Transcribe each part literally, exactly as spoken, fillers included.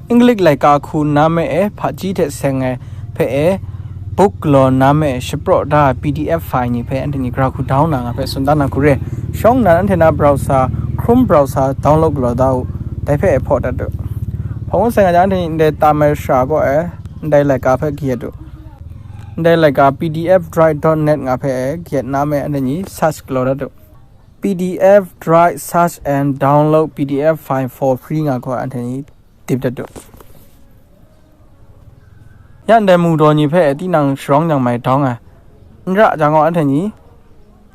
English laika hku na me e hpaji hte seng ai hpe e, book galaw na me e shapraw da ai P D F file ni hpe anhte ni gra hku down na nga hpe tsun dan na hku re. Shawng nnan anhte na browser, Chrome browser download galaw da u, dai hpe e hpaw dat u. Hpaw ngu sai nga jang, anhte ni ndai tam ai shara kaw e, ndai laika hpe kayat u. Ndai laika P D F drive dot net nga hpe e kayat na me anhte ni search galaw dat u. P D F drive search and download P D F file for free nga kaw e anhte ni dip dat u. Ya ndai mu daw ni hpe tinang sharawng jang mai dawng ai. N ra jang gaw, anhte ni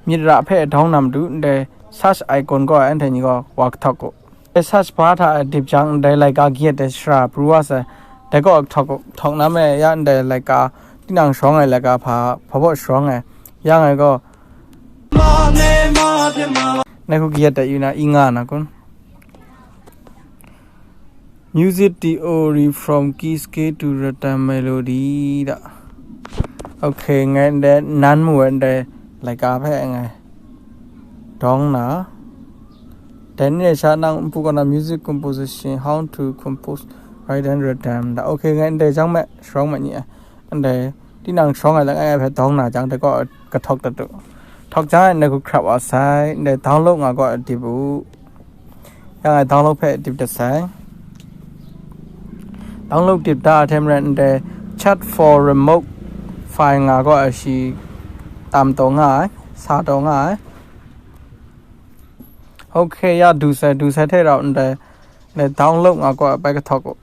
myit ra hpe dawng na matu, ndai search icon kaw e anhte ni gaw wa kahtawk u. Ndai search bar hta e dip jang, ndai laika kayat ai shara pru wa sai. Dai kaw e kahtawk u. Kahtawk na me, ya ndai laika, tinang sharawng ai laika hpa, hpa baw sharawng ai. Ya ngai gaw, ndai hku kayat dat yu na, i nga na kun? Music theory from key scale to rhythm melody da. Okay, ngai ndai nan mu ai ndai laika hpe ngai dawng na. Dai ni sha nang npu kaw na music composition, how to compose, write and rhythm da. Okay, ngai ndai jang me, sharawng me ni ai. Ndai, tinang sharawng ai langai ai hpe dawng na jang, dai kaw e kahtawk dat u. Htawk jang e, ndai hku hkrap wa sai, ndai download nga kaw e dip u. Ya ngai download hpe dip dat sai. Download dip da ai hte maren, ndai chat for remote file nga kaw e shi tam taw nga ai, sa taw nga ai. Okay, ya du sai, du sai hte rau ndai, ndai download nga kaw e bai kahtawk u.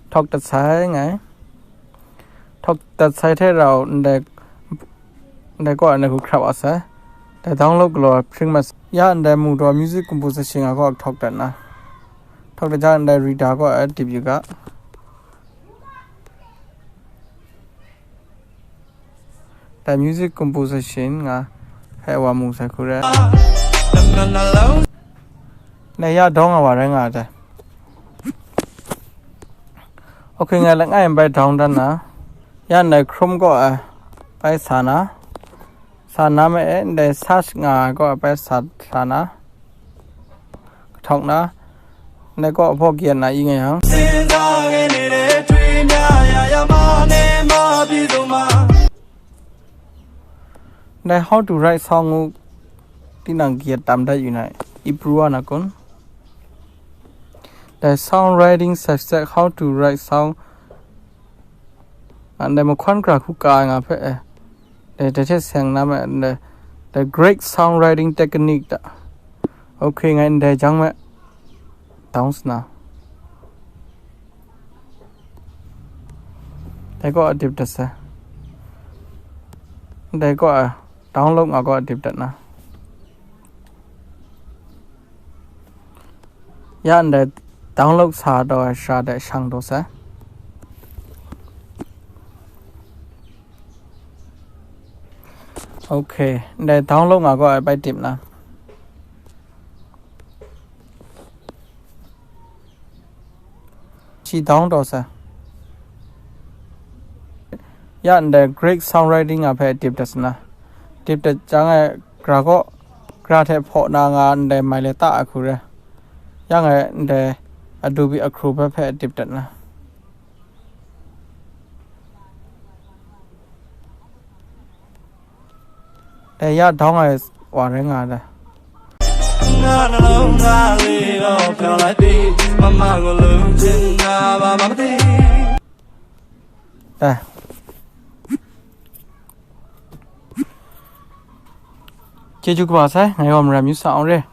Htawk dat sai ngai. Htawk dat sai hte rau ndai, ndai kaw e ndai hku hkrap wa sai. Ndai download galaw hpring mat sai. Ya ndai mu daw music composition nga kaw e htawk dat na. Htawk dat jang, ndai reader kaw e dip yu ga. Dai music composition nga hpe wa mu sai hku re. Ndai ya dawng nga wa rai nga ai dai. Okay, ngai langai bai dawng dan na. Ya ndai Chrome kaw e bai sa na. Sa na me e, ndai search nga ai kaw e bai sa, sa na. Kahtawk na. Ndai kaw e hpaw kayat na i nga yang. Ndai how to write song ngu tinang kayat tam dat yu na, i pru wa na kun? Ndai songwriting subject, how to write song. Ndai mahkawn gra hku ka ai nga hpe, eh, dai, dai hte seng na me, ndai, the great songwriting technique da. Okay, ngai ndai jang me. Dawng sa na. Dai kaw e dip dat sai. Dai kaw e download nga kaw e dip dat na. Ya ndai download sa taw ai shara de shang taw sai. Okay, ndai download nga kaw e bai dip na. Shi dawng taw sai. Ya ndai great songwriting nga hpe dip dat sa na. Dip dat jang e gra kaw, gra hte hpaw na nga ndai mai le ta ai hku re. Ya ngai ndai Adobe Acrobat hpe dip dat na. Dai ya dawng ai wa rai nga ai dai. Dai. Chyeju kaba sai, ngai wa maram yu sa awng re.